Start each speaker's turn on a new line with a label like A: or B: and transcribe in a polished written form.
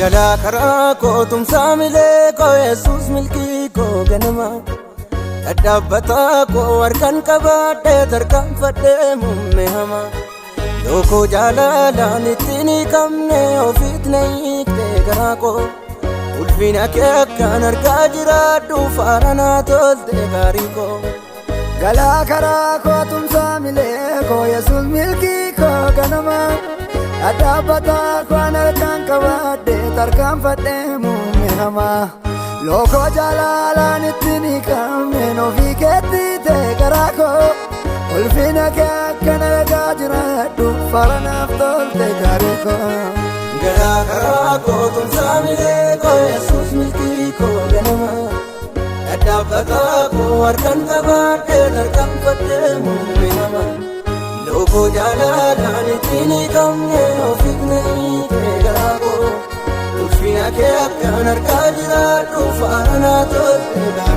A: Galaa karaa koo tumsaa milee koo Yesuus milkii koo ganama. Dhadhaabbataa koo harkaan qabaadhee tarkaanfadhee muummee hamaa. Lookoo jaalalaan ittiin hiikamne ofiit na hiikte garaa koo. Ulfina kee akkaan argaa jiraadhu faara naa tolte gaarii koo.
B: Galaa karaa koo tumsaa milee koo Yesuus milkii koo ganama. Dhadhaabbataa koo harkaan qabaadhee tarkaanfadhee muummee hamaa. Lookoo jaalalaan ittiin hiikamneen ofii keetti ta'e garaa koo. Ulfina kee akkan argaa jiraadhu faara naaf tolte gaarii koo.
A: Galaa karaa koo tumsaa milee koo Yesuus milkii koo ganama. Dhadhaabbataa koo harkaan qabaadhee tarkaanfadhee muummee hamaa. Lookoo jaalalaan ittiin hiikamne ofiit na hiikte garaa koo. Ulfina kee akkaan argaa jiraadhu faara naa tolte gaarii.